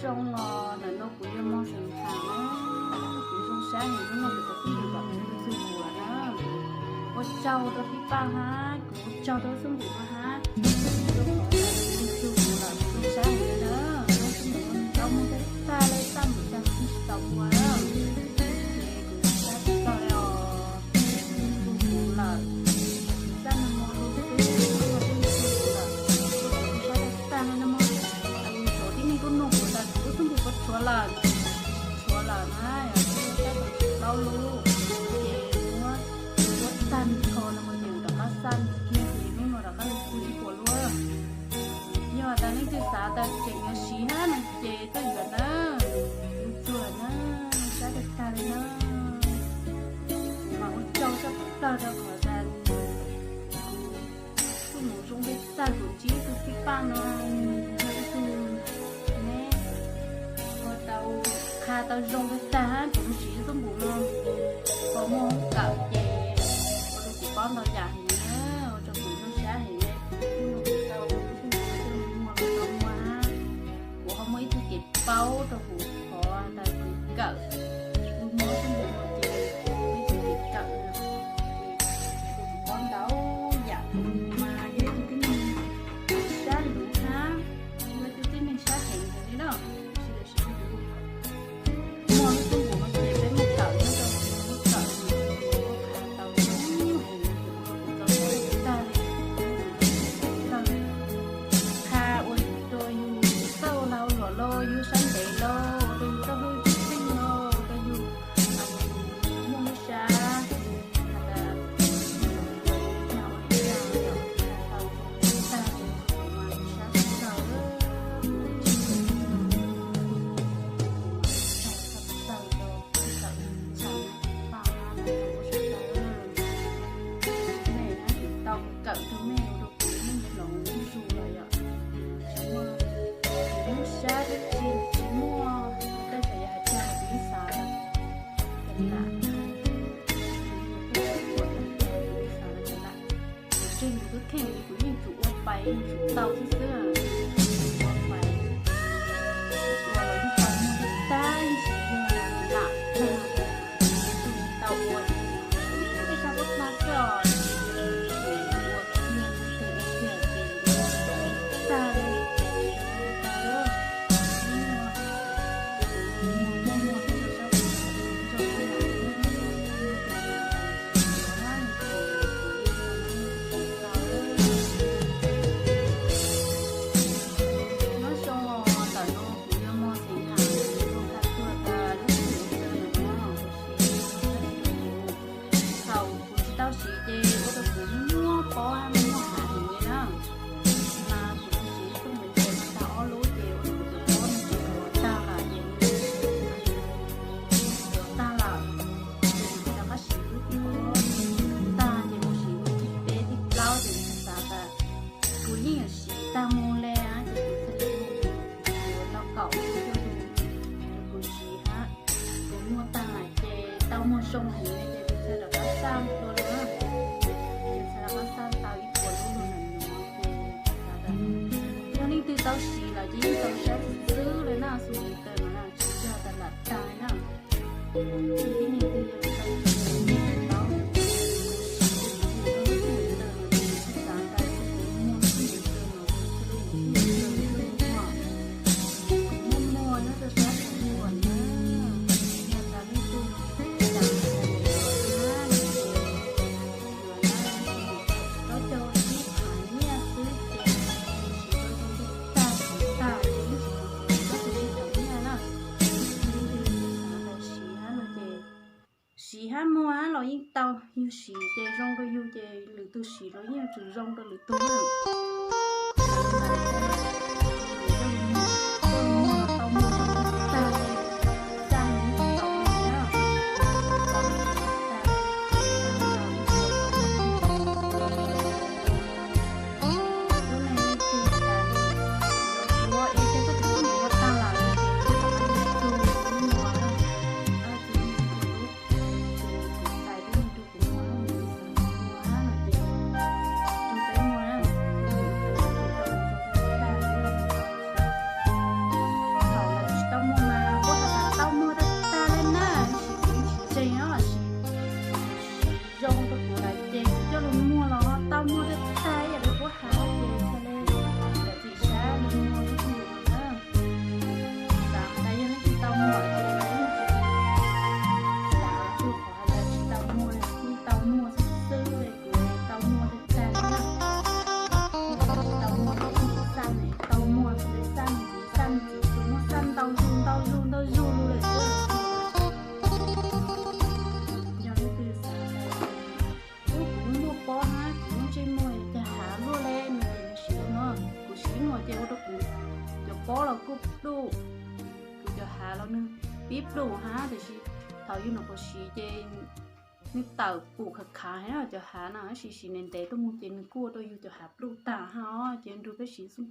Zoo os, ntawm no kuv yog Mos Xeem Tham na, kuv zoo sab heev, hnub no kuv tau txij yus kom kuv tus txuj mus lawm na. Ua tsaug rau Tij Paj hab, kuv ua tsaug rau lub xub ntiag no hab, rau qhov kuv tus txuj mus lawm, kuv zoo sab heev li na. Tau muag tag tag li, txaj npaum cas kuv tsis tau ua na. Ces kuv zoo sab tsis tau li os, tus txuj mus lawm, txaj muag lug xwb, ua tus txuj mus lawm, kuv zoo sab tag tag li no mog. Tshuav tib neeg tuaj nug kuv tas kuv lub xub ntiag puas tshuav lawm, tshuav lawm na, yog tib neeg tab tom tshuav plaub lub, ces muab, muab tag nrho no ces rov qab xa kiag ces hnub no rov qab los pw ib puas lub. Yog tas leej twg xav tas tseem yuav siv hab no ces tuaj yuav na, kuv tsuag na, sab tag tag li na. Mas ua tsaug tshaj plaws rau qhov tas kuv txuj mus zoo li tag, kuv ntsib tus Tij Paj no, yog ib tug neb ua tau, qha tau zoo li tag hab, kuv siv lub xub ntiag no, kuv muaj hoob kawm ces ua rau kuv paub ntau yam heev na, ua rau kuv zoo sab heev li. Kuv tau lub xub ntiag no muag los tau muag hab, kuv ho muaj ib tug kev paub rau kuv qhov tas kuv kawm, kuv muaj lub xub ntiag no ces muaj ib tug kev kawm no, ces ua rau kuv paub ntau yam, mas yog ib tug tib neeg sab luv hab, yog ib tug tib neeg sab heev heev li na. Tab sis muaj lub xub ntiag no ces peb muaj kawm nyob rau, muaj kawm, muaj qha tau zoo heev, kuv tau tag li, tag li, qha ua rau yus txawj ua lag ua luam los, yus sab ntev los, ua rau yus txawj hlub yus tus kheej los, ua rau yus muaj lub sab has tas, yog ua li cas los yog qha tau zoo tag li, mas sab tshaj plaws, tshaj plaws rau txawm txhais paj los rau sab tau, mej hab tsis tau kawm rau mej ua rau kuv lub neej hloov zuj zus lawm yom. Tsis muaj, kuv lub sab dab tsi tsis muaj, tej zaum yog hais tias kuv ib xav tas lam, kuv xav tas lam, kuv tseg kuv tus kheej kuv yeej tsum ua pais yeej tsum tau xwb xwb, tsum ua pais, ua los yeej tau muag tag, yeej tsis yog lam tag, tsis tau ua, ib sab pob tag xwb os, ua kiag kiag kiag ces tag li, tag li, muag muag muag muag tag, nyob zoo os, ntawm no kuv yog Mos Xeem Tham, kuv yuav qha tuaj tas lub xub ntiag no, kuv siv, thaum kuv tsis tau siv ces ua rau kuv muaj pob muaj hav heev li na. Mas kuv siv lub xub ntiag no tag ob lub ces ua rau kuv tus pob no ces tuav tag lawm ces, tuav tag lawm, ces kuv rov qab siv lub pob tag ces kuv siv lub thib peb thib plaub ces kuv xav tas kuv yeej yuav siv tag mus li ces kuv thiaj li mus yuav tau kaum lub, kuv siv hab, kuv muag tag lawm ces tau muag zoo heev li ces kuv thiaj rov qab xaj dua lawm, ces thiaj rov qab xaj tau ib puas lub lug ntawm no ces xav tas yog leej twg tau siv lawm ces yeej tau sab xwb xwb li na, xu li taw no na, tsis yog tas lam tag li na. Tib neeg twg yog tau siv, tau siv, kuv siv, kuv siv, kuv siv, kuv siv, kuv siv, kuv siv, kuv siv, kuv muaj muaj nyob rau sab kuv muag na, yog tas leej twg, tas kuv muag na, yuav na, tau cog sib tham nyiaj xwb ces siv rau rau tag siv tag ces ib sim kuv tau cog sib tham nyiaj na. Leej twg xav tau siv hab no ces siv hab muag hab los yeej tau, yug siv ces zoo rau yug ces lwm tug siv los yeej yuav tsum zoo rau lwm tug na. Kuj pluj, kuv cov hav los nws pib pluj hab, tiam sis thaum yug nyuam qhuav siv ces nws tawm pum khav khav heev cov hav no, tab sis siv ntev ntev tuaj mus ces nws kuj ua rau yug cov hav pluj tag hab. Ces nrug peb siv xub